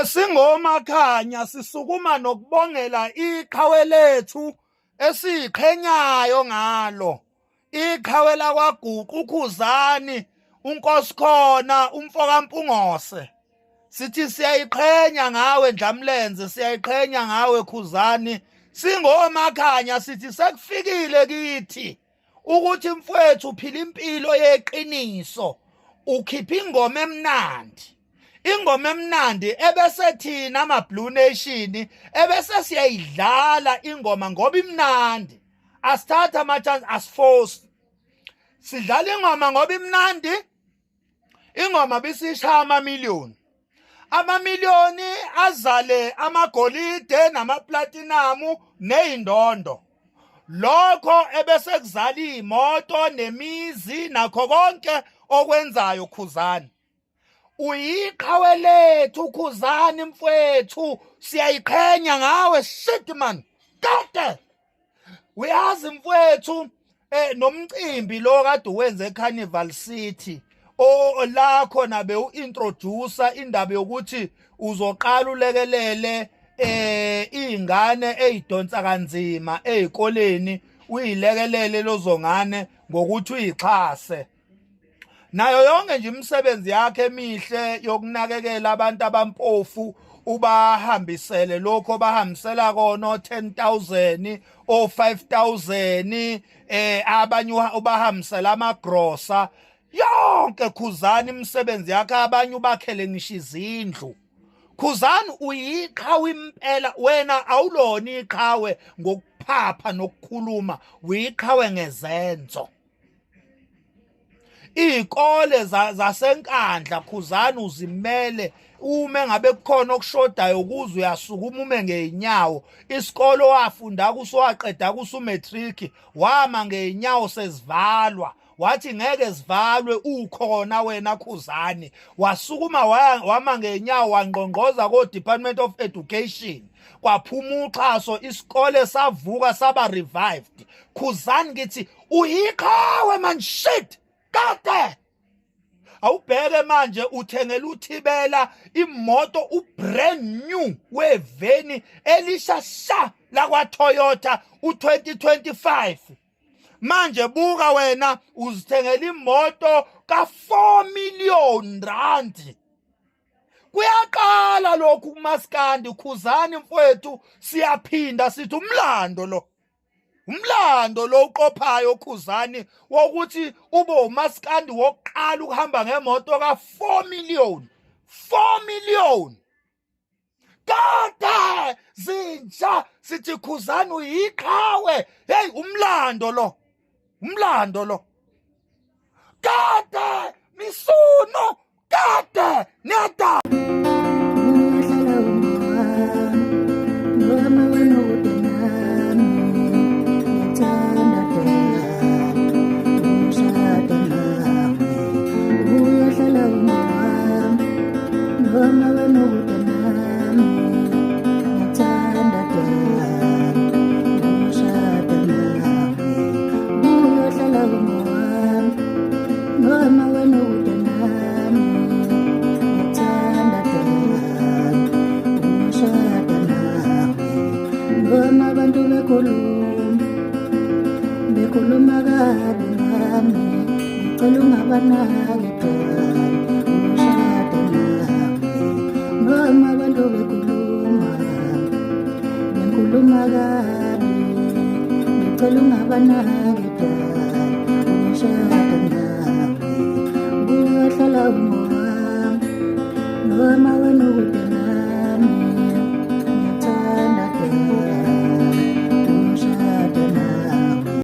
Singomakhanya sisukuma nokubongela iqhawe lethu esiqhenyayo ngalo. Iqhawe lakwaGuqa uKhuzani uNkosikhona umfokaMpungose. Sithi siyayiqhenya ngawe Ndlamlenze, siyayiqhenya ngawe Khuzani. Singomakhanya sithi sekufikile kithi. Ukuthi mfwethu uphila impilo yeqiniso, ukhipha ingoma emnandi, ingoma emnandi ebese thina ama Blue Nation ebese siyayidlala ingoma ngoba imnandi. Asithatha ama chance, asiforce, sidlala ingoma ngoba imnandi. Ingoma bisishaya amamiliyoni, amamiliyoni azale amagolide namaplatinum nezindondo, lokho ebese kuzala imoto nemizi nakho konke okwenzayo. Khuzani, uyiqhawe lethu. Khuzani mfwethu, siyayiqhenya ngawe. Shit man, kade uyazi mfwethu, nomcimbi lo kade uwenze eCarnival City, o la khona bewu-introduce indaba yokuthi uzoqala ulekelele izingane ezidonsa kanzima ezikoleni, uyilekelele lozongane ngokuthi uyixhase nayo yonke nje imisebenzi yakhe emihle yokunakekela abantu abampofu, ubahambisele lokho bahambisela kona o10000, o5000, abanye ubahambisela amagrosa yonke. Khuzani, imisebenzi yakhe, abanye ubakhele ngisho izindlu. Khuzani, uyiqhawe impela wena. Awulona iqhawe ngokuphapha nokukhuluma, uyiqhawe ngezenzo. Iy'kole zaseNkandla, Khuzani, uzimele uma ngabe kukhona okushodayo kuze uyasukuma ume ngey'nyawo. Isikole wafunda kuso, waqeda kuso umatric, wama ngey'nyawo sezivalwa, wathi ngeke zivalwe ukhona wena Khuzani. Wasukuma wama ngeenyawo, wangqongqoza ko-Department of Education, kwaphuma uxhaso, isikole savuka, saba revived. Khuzani, ngithi uyiqhawe man, shit kade. Awubheke manje, uthengela uThibela imoto, ubrand new weveni elisha sha lakwa Toyota u2025. Manje buka wena, uzithengela imoto ka4 million rand. Kuyaqala lokhu kumaskandi. Khuzani mfowethu, siyaphinda sithi umlando lo, umlando lo uqophayo Khuzani, wokuthi ube umaskandi wokuqala ukuhamba ngemoto ka4 million, 4 million kade zinja. Sithi Khuzani uyiqhawe. Hey, umlando lo, umlando lo kade misuno kade neda. Uyahlala ungowami, noma wena ukude nami. Ngiyakuthanda dali, umshado nawe. Uyahlala ungowami, noma wena ukude nami. Ngiyakuthanda dali, umshado nawe. Uyohlala ungowami, noma wena ukude nami. Ngiyakuthanda dali, umshado nawe. Noma abantu bekhuluma, bekhuluma kabi ngami, ngicela ungabanaki dali, umshado nawe. Noma abantu bekhuluma, bekhuluma kabi, ngicela ungabanaki dali.